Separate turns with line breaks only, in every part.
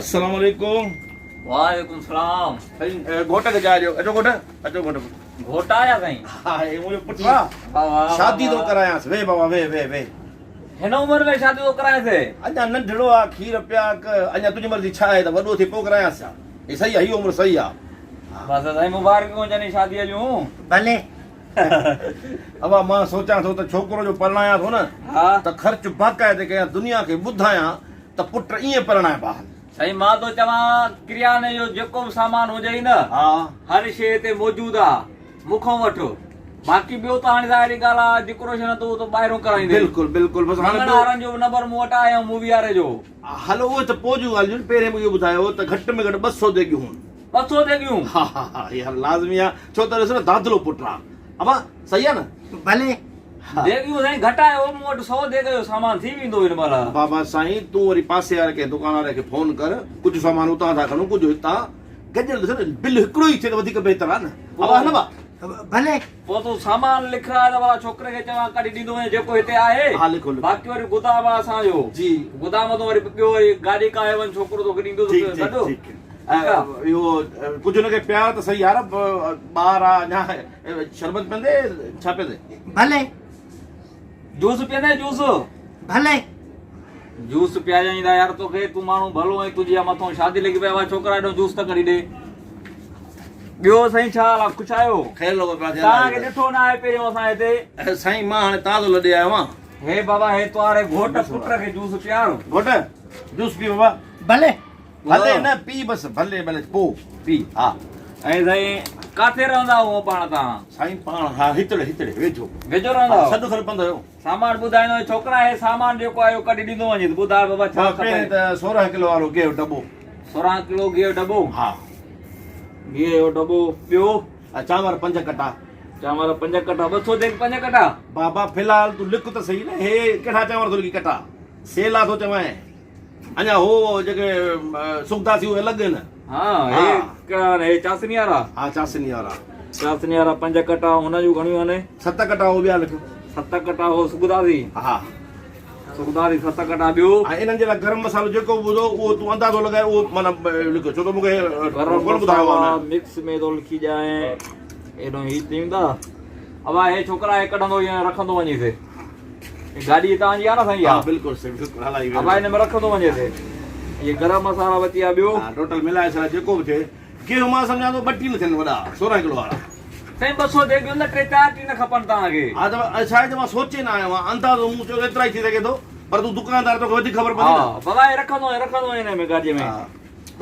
السلام عليڪم.
وعليڪم السلام.
سائين گهوٽ کي جاء ڏيو. اچو گهوٽ اچو گهوٽ.
گهوٽ آيا سائين.
ها هي منهنجو پٽ آ. شادي ٿو ڪرايانس. ويهه بابا ويهه ويهه ويهه.
هن عمر ۾ شادي ٿو ڪرائينس.
اڃا ننڍڙو آ کير پياڪ اڃا تنهنجي مرضي ڇا آهي ته وڏو ٿئي پوء ڪرايانس ڇا. هي صحيح آ هي عمر صحيح آ.
بس سائين مبارڪون هجن شادي جون.
ڀلي.
ابا مان سوچان ٿو ته ڇوڪرو جو پرڻايان ٿو نه ته خرچ باقاعدي ڪيان دنيا کي ٻڌايان ته پٽ ائين پرڻائبا آهن.
سائين مان ٿو چوان ڪرياني جو جيڪو به سامان هجئي نه هر شيء هتي موجود آ مون کان وٺ باقي ٻيو ته هاڻي ظاهري ڳالهه آ ڊيڪوريشن ته اهو ته ٻاهرون ڪرائيندين.
بلڪل بلڪل بس هاڻي
مڱڻ وارن جو به نمبر مون وٽ آهي ۽ مووي واري جو.
هلو اهي ته پوء جون ڳالهيون آهن پهرين مون اهو ٻڌايو ته گهٽ ۾ گهٽ 200 ديڳيون هون.
200 ديڳيون؟
ها ها ها يار لازمي آ ڇو ته ڏس نه دادلو پٽ آ ابا صحيح آ نه.
ڀلي.
ديڳيون سائين گهٽ آهي مون وٽ 100 ديڳ جو سامان ٿي ويندو هن مهل.
بابا سائين تون وري پاسي واري ڪنهن دڪان واري کي فون ڪر ڪجهه سامان اتان ٿا کڻون ڪجهه هتان گڏيل ڏس نه بل هڪڙو ئي ٿئي ته وڌيڪ بهتر آ نه ابا ها نه با.
ڀلي.
پوء تون سامان لکراء ته ڀلا ڇوڪري کي چوان ڪڍي ڏيندو وڃي جيڪو هتي آهي.
ها لکو لکو.
باقي وري گدام آ اسان جو.
جي.
گدام تون وري ٻيو وري گاڏي ڪاهي وڃ ڇوڪرو توکي ڏيندو
ٺيڪ ٺيڪ
گڏ.
ٺيڪ اهو ڪجهه هن کي پيار ته صحيح يار ٻار آ اڃا شربت پيئندي ڇا پيئندي؟
ڀلي.
جوس پيئندي جوس؟
ڀلي.
جوس پياريائيندا يار توکي تون ماڻهو ڀلو آهين تنهنجي اها مٿون شادي لڳي پئي آ ڇوڪرا ايڏو جوس ته ڪڍي ڏي. ٻيو سائين ڇا حال آ خوش آهيو؟
خير لڳو پيو آ
توهان کي ڏٺو نه آهي پهريون اسان هتي.
سائين مان هاڻي تازو لڏي آيو آهيان.
هي بابا هي توهاري گهوٽ پٽ کي جوس پيار.
گهوٽ جوس پي بابا.
ڀلي.
ڀلي نه پي بس ڀلي ڀلي پو پي ها.
۽ سائين ڪاٿي رهندا هئو پاڻ توهان؟
سائين پاڻ ها هتڙي هتڙي ويجهو.
ويجهو رهندا هئو؟
سڏ کن پنڌ هيو.
سامان ٻڌائيندو وڃ ڇوڪرا هي سامان جيڪو آهي اهو ڪڍي ڏيندو وڃين ٻڌاء بابا ڇا کپي.
پهرين ته 16 ڪلو وارو گيهه ڊٻو.
16 ڪلو گيهه ڊٻو؟
ها.
گيهه جو ڊٻو ٻيو؟
چانور 5 ڪٽا.
چانور 5 ڪٽا 200 ديڳ 5 ڪٽا؟
بابا في الحال تون لک ته سهي نه هي ڪهڙا چانور ٿو لکي ڪٽا سيلا ٿو چوانء. اڃا هو جيڪي سکداسي اهي الڳ آهن.
ها هي ڪهڙا آهن هي چاسني وارا.
ها چاسني وارا.
چاسني وارا 5 ڪٽا هن جون گهڻيون آهن؟
7 ڪٽا هو ٻيا لک.
7 ڪٽا هو سکداسي.
ها
سکداسي 7 ڪٽا ٻيو.
۽ انهن جي لاء گرم مصالحو جيڪو به هوندو اهو تون اندازو لڳائي اهو معنيٰ لک ڇو ته مون کي
گرم
ڪونه ٻڌايو آهي
مصالحا مڪس ۾ ٿو لکي ڏيانء ايڏو هي ٿيندا ابا هي ڇوڪرا هي ڪڍندو ائين رکندو وڃيس. گاڏي توهان جي آ نه سائين
ها بلڪل سائين بلڪل هلائي ويو
ابا ان ۾ رکندو وڃي ٿي اهي گرم مصالحا بچي ويا ٻيو
ها ٽوٽل ملائي سرا جيڪو به ٿئي گيهه مان سمجهان ٿو ٻه ٽين ٿين وڏا 16 ڪلو وارا
سائين 200 ديڳيون نه ٽي چار ٽين کپن توهان کي
ها ته ڇا آهي ته مان سوچي نه آيو آهيان اندازو مون چيو ايترا ئي ٿي سگهي ٿو پر تون دڪاندار توکي وڌيڪ خبر پوندي نه
ها بابا هي رکندو وڃ رکندو وڃ هن ۾ گاڏي ۾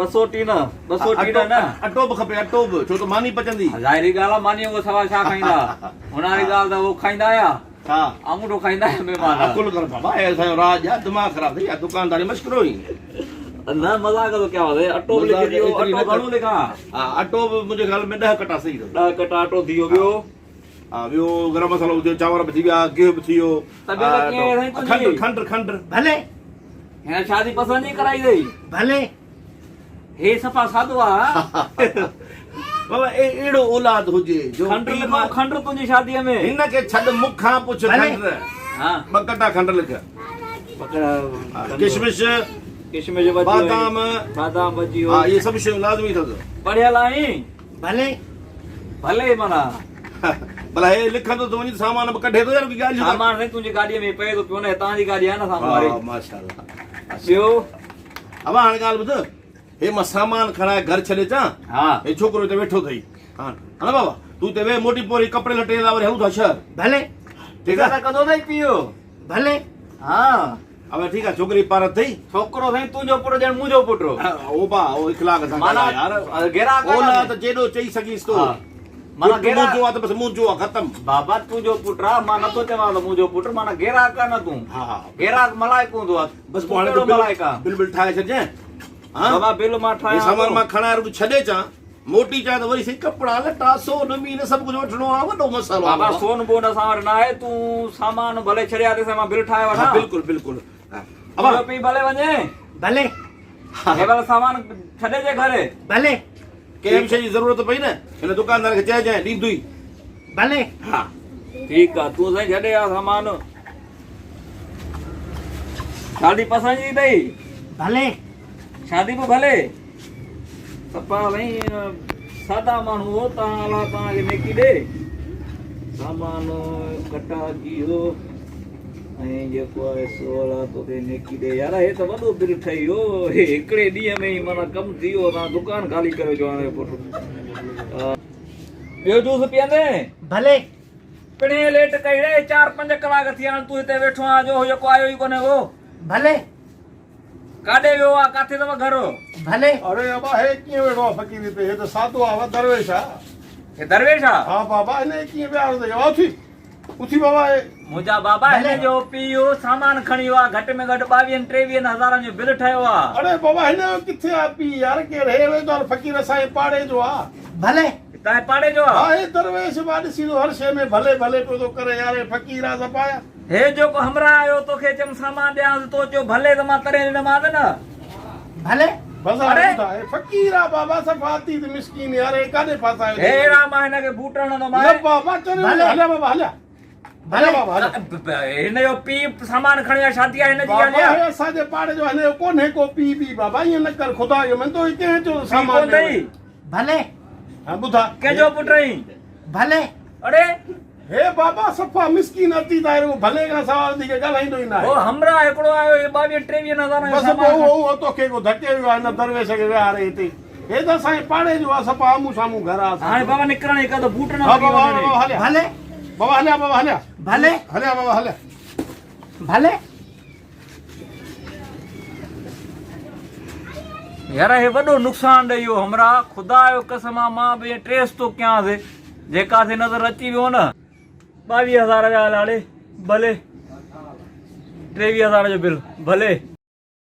200 ٽين 200 ٽين نه
اٽو به کپي اٽو به ڇو ته ماني پچندي
ظاهري ڳالهه آهي ماني کان سوا ڇا کائيندا هن واري ڳالهه ته هو کائيندا آيا
ڇا؟
آڱوٺو کائيندا آهيو مهمان.
عقل ڪر بابا هي اسان جو راڄ آ دماغ خراب ٿئي يا دڪانداري مشڪرو ئي.
نه مذاق ٿو ڪيان سائين اٽو به لکي ڏيو اٽو گهڻو لکان.
ها اٽو به منهنجي خيال ۾ 10 ڪٽا صحيح اٿو.
10 ڪٽا اٽو ٿي ويو ٻيو.
ها ٻيو گرم مصالحو به ٿي ويو چانور به ٿي ويا گيهه به ٿي ويو.
طبيعت ڪيئن آهي سائين تنهنجي؟
کنڊ کنڊ کنڊ.
ڀلي.
هن شادي پسند جي ڪرائي اٿئي.
ڀلي.
هي صفا سادو آ.
بابا اهڙو اولاد هجي جو
کنڊ لکو کنڊ تنهنجي شادي ۾.
هن کي ڇڏ مون کان پڇ کنڊ.
ها.
ٻه ڪٽا کنڊ لک. ڪشمش.
ڪشمش وجهي.
بادام.
بادام وجهي.
ها اهي سڀ شيون لازمي اٿس.
پڙهيل آهين؟
ڀلي.
ڀلي معنيٰ.
ڀلا هي لکندو ٿو وڃي سامان به ڪڍي ٿو يار ڪي ڳالهه.
سامان سائين تنهنجي گاڏي ۾ پئي ٿو پيو نه هتان جي گاڏي آهي نه سامهون واري.
ها ماشاءالله.
ٻيو.
ابا هاڻي ڳالهه ٻڌ، هي مان سامان کڻائي گهر ڇڏي اچان،
ها.
هي ڇوڪرو هتي ويٺو اٿئي. ها نه بابا، تون هتي ويهه موٽي پوء وري ڪپڙي لٽي لاء وري هلون ٿا شهر.
ڀلي.
ٺيڪ آ.
ته ڪندو اٿئي پيء.
ڀلي.
ها.
ابا ٺيڪ آ، ڇوڪري پارت اٿئي.
ڇوڪرو سائين تنهنجو پٽ ڄڻ منهنجو پٽ.
او با، او اخلاق سان ڳالهاء يار.
گيراڪ آ نه.
اولاد جيڏو چئي سگهيس ٿو.
ها. معنيٰ
پٽ منهنجو آ ته بس منهنجو آ ختم.
بابا تنهنجو پٽ آ مان نٿو چوان ته منهنجو پٽ معنيٰ گيراڪ آ نه تون.
ها ها.
گيراڪ ملائڪ هوندو آ.
بس
تون
پوء هاڻي
ڪهڙو ملائڪ آ.
بل بل ٺاهي ڇڏجانء. ها
بابا بل مان ٺاهيان
هي سامان مان کڻائي رڳو ڇڏي اچان موٽي اچان ته وري سائين ڪپڙا لٽا سون مين سڀ ڪجهه وٺڻو آ وڏو مسئلو آ
بابا سون بون اسان وٽ نه آهي تون سامان ڀلي ڇڏي آ تيسين مان بل ٺاهي وٺان.
ها بلڪل بلڪل.
ابا پيء ڀلي وڃي.
ڀلي.
هي ڀلا سامان ڇڏي جي گهر.
ڀلي.
ڪنهن به شيء جي ضرورت پئي نه هن دڪاندار کي چئجانء ڏيندوئي.
ڀلي.
ها.
ٺيڪ آ تون سائين ڇڏي آ سامان. شادي پسند جي اٿئي؟
ڀلي.
شادي به ڀلي. صفا سائين سادا ماڻهو هو تان الله توهان کي نيڪي ڏي. سامان ڪٽا گيهه ۽ جيڪو آهي سو الله توکي نيڪي ڏي. يار هي ته وڏو بل ٺهي ويو. هي هڪڙي ڏينهن ۾ ئي معنيٰ ڪم ٿي ويو. توهان دڪان خالي ڪريو جوان جو پٽ. ٻيو جوس پيئندين؟
ڀلي.
پڻهين ليٽ ڪئي ري، چار پنج ڪلاڪ ٿي ويا آهن تون هتي ويٺو آهين جو هو جيڪو آيو ئي ڪونهي ڪو.
ڀلي.
ڪاڏي ويو آ ڪاٿي اٿو گهر؟
ڀلي.
اڙي ابا هي ڪيئن ويٺو آ فقير هتي هي ته سادو آ درويش آ.
هي درويش آ؟
ها بابا هن کي ڪيئن ويهاريو اٿئي اٿي اٿي بابا هي.
منهنجا بابا هن جو پيء سامان کڻي ويو آ گهٽ ۾ گهٽ ٻاويهن ٽيويهن هزارن جو بل ٺهيو آ.
اڙي بابا هن جو ڪٿي آ پيء يار ڪير هي ويندو آ فقير اسان جي پاڙي جو آ.
ڀلي.
تانجي پاڙي جو آ؟
ها هي درويش مان ڏسين ٿو هر شيء ۾ ڀلي ڀلي پيو ٿو ڪري يار هي فقير آ صفا.
هي جيڪو همراهه آيو توکي چيم سامان ڏيانس تو چيو ڀلي ته مان تڏهن ڏنومانس نه.
ڀلي.
بس هاڻي ٻڌاء هي فقير آ بابا صفا اتيت مسڪين يار هي ڪاڏي ڦاسايو
هي اهڙا مان هن کي بوٽ هڻندومانء.
نه بابا چريو
ڀلي.
هليا بابا هليا.
ڀلي.
هليا بابا هليا.
هن جو پيء سامان کڻي آيو شادي آهي هن جي
بابا
هليا.
هي اسان جي پاڙي جو هن جو ڪونهي ڪو پيء ٻي بابا ائين نه ڪر خدا جو من تو ڪنهن چيو
پيء
سامان
ڪونه اٿئي.
ڀلي.
ها ٻڌاء.
ڪنهن جو پٽ آهين؟
ڀلي.
اڙي.
هي بابا صفا مسڪين اتيت آهي رڳو ڀلي کان سواء وڌيڪ ڳالهائيندو ئي ناهي.
هو همراهه هڪڙو آيو هي ٻاويهن ٽيويهن هزارن جو
بس
سامان
پوء اهو اهو توکي ڪو ڌڪي ويو آهي هن درويش کي ويهاري هتي. هي ته اسان جي پاڙي جو آهي صفا آمهون سامهون گهر آهي اسان جو.
هاڻي بابا نڪرڻ جي ڪر ته بوٽ نه
ها
لڳي
بابا
وڃي.
بابا هليا.
ڀلي.
بابا هليا بابا هليا.
ڀلي.
هليا بابا هليا.
ڀلي.
يار هي وڏو نقصان ڏئي ويو همراهه خدا جو قسم آ مان به ائين ٽريس ٿو ڪيانس جي ڪاٿي نظر اچي ويو نه 22 هزار جا لاڙي ڀلي 23 هزار جو بل ڀلي.